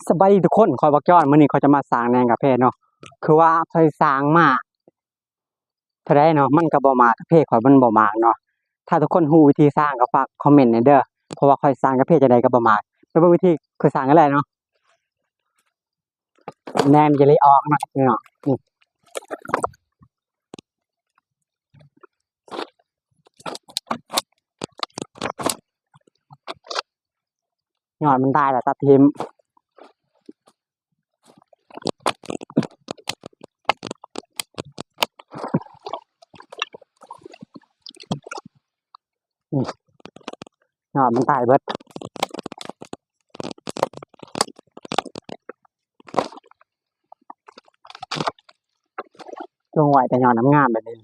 ສະບາຍດີທຸກຄົນ ຂ້ອຍບັກຈອນ ມື້ນີ້ຂ້ອຍຈະມາສ້າງແໜງກາເຟເນາະ. ຄືວ່າຂ້ອຍສ້າງມາເທົ່າໃດເນາະ ມັນກໍບໍ່ໝາກ ກາເຟຂ້ອຍມັນບໍ່ໝາກເນາະ. ຖ້າທຸກຄົນຮູ້ວິທີສ້າງກໍຝາກຄອມເມັນແດ່ເດີ ເພາະວ່າຂ້ອຍສ້າງກາເຟຈັ່ງໃດກໍບໍ່ໝາກ. ໄປເບິ່ງວິທີຂ້ອຍສ້າງກັນເລີຍເນາະ. ແໜງຈະເລະອອກເນາະ ນີ້ເນາະ ນີ້ ຍອດມັນຕາຍແລ້ວ ຕັດຖິ້ມ. ຍອດມັນຕາຍເບິດ ລົງໄວ້ແຕ່ຍອດງາມໆແບບນີ້.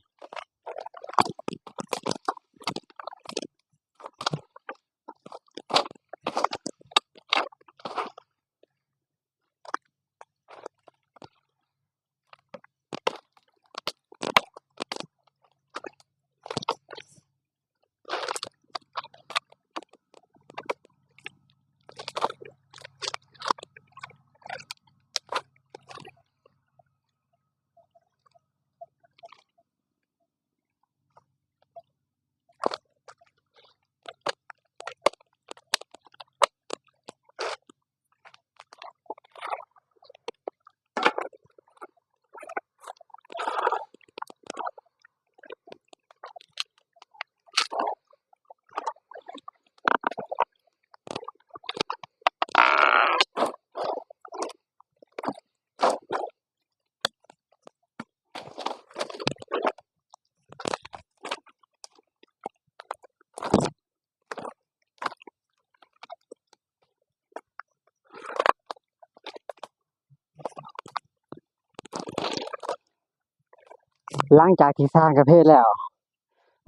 ຫຼັງຈາກທີ່ສ້າງກາເຟແລ້ວ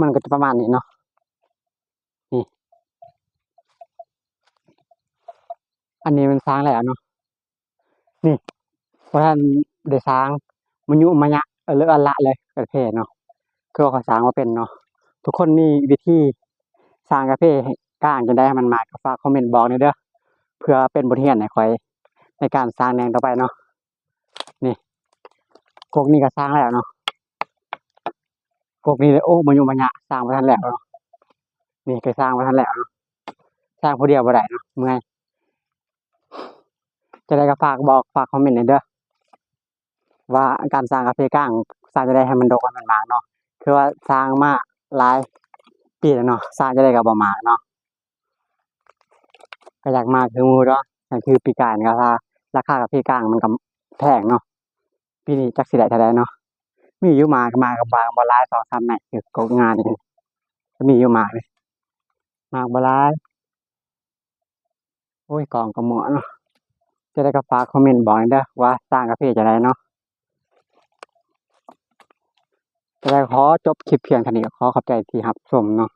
ມັນກໍຈະປະມານນີ້ເນາະ ນີ້ ອັນນີ້ມັນສ້າງແລ້ວເນາະ. ນີ້ ບໍ່ທັນໄດ້ສ້າງ ມະຍຸມະຍະ ເອີ ເລີະອະລະເລີຍ ກາເຟເນາະ ຄືວ່າຂ້ອຍສ້າງບໍ່ເປັນເນາະ. ທຸກຄົນມີວິທີສ້າງກາເຟກ້າງຈັ່ງໃດໃຫ້ມັນມາກ ກໍຝາກຄອມເມັນບອກແດ່ເດີ ເພື່ອເປັນບົດຮຽນໃຫ້ຂ້ອຍໃນການສ້າງແໜງຕໍ່ໄປເນາະ. ນີ້ ກົກນີ້ກໍສ້າງແລ້ວເນາະ ກົກນີ້ ໂອ້ ມະຍຸມະຍະ ສ້າງບໍ່ທັນແລ້ວເນາະ. ນີ້ກໍສ້າງບໍ່ທັນແລ້ວເນາະ ສ້າງຜູ້ດຽວບໍ່ໄດ້ເນາະ ເມື່ອຍ. ຈັ່ງໃດກໍຝາກບອກ ຝາກຄອມເມັນແດ່ເດີ ວ່າການສ້າງກາເຟກ້າງ ສ້າງຈັ່ງໃດໃຫ້ມັນດົກ ໃຫ້ມັນໝາກເນາະ. ຄືວ່າສ້າງມາຫຼາຍປີແລ້ວເນາະ ສ້າງຈັ່ງໃດກໍບໍ່ໝາກເນາະ. ກໍຢາກໝາກຄືໝູ່ເນາະ ກໍຄືປີກາຍນີ້ກໍລາຄາກາເຟກ້າງມັນກໍແພງເນາະ. ປີນີ້ຈັກຊິໄດ້ເທົ່າໃດເນາະ. ມີຢູ່ໝາກ ໝາກກໍບາງບໍ່ຫຼາຍ ສອງສາມໄມ້ ຄືກົກງານີ້ ກໍມີຢູ່ໝາກນີ້ ໝາກບໍ່ຫຼາຍ. ໂອ້ຍ ກ້ອງກໍມົວເນາະ. ຈັ່ງໃດກໍຝາກຄອມເມັນບອກແດ່ເດີ ວ່າສ້າງກາເຟຈັ່ງໃດເນາະ. ຈັ່ງໃດຂໍຈົບຄລິບພຽງເທົ່ານີ້ ກໍຂໍຂອບໃຈທີ່ຮັບຊົມເນາະ.